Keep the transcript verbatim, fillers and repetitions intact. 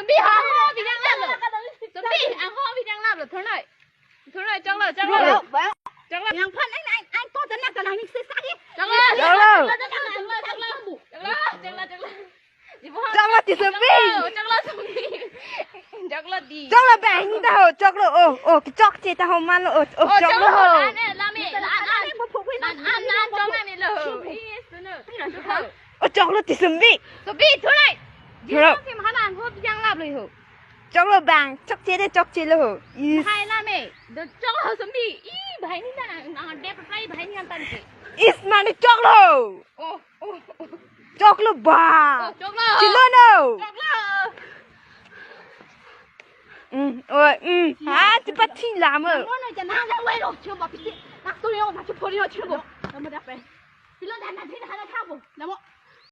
Pi ha ho bidang lap lo. Sopi, ang ho bidang lap lo. Thurnoi. Thurnoi, choklo, choklo. Choklo. Choklo. Yang phan ang ang ang to tanak tanak ni se sari. Choklo. Choklo. Choklo, choklo, choklo. Choklo, choklo, choklo. Choklo ti Sopi. Choklo, choklo Sopi. Choklo ti. Choklo banghini ta ho, choklo. Oh, oh, chokche ta ho man lo. Oh, oh, oh, choklo. Choklo ho. Lane, lame, lan, lan, lan, choklo ni lo. Yes, no. Oh, choklo ti Sopi. Sopi, thurnoi. Thurnoi. Jino si mana ang ho bidang lap lo ho. Choklo bang, chokche de chokche lo ho. Is. Hai lame. Do choklo Sopi. I, banghini ta nang, nang de prai banghini nang tan ke. Is mane choklo. Oh, oh, oh. Choklo ba. Oh, choklo. Chilo no. Choklo. Mm, oi, mm. Ha, ti pathi lamo. Mo no jana le wai lo, choklo ba pisi. Nak tu yo, nak choklo yo, choklo. Namo dape. Pilo dan na din hana thabo. Namo.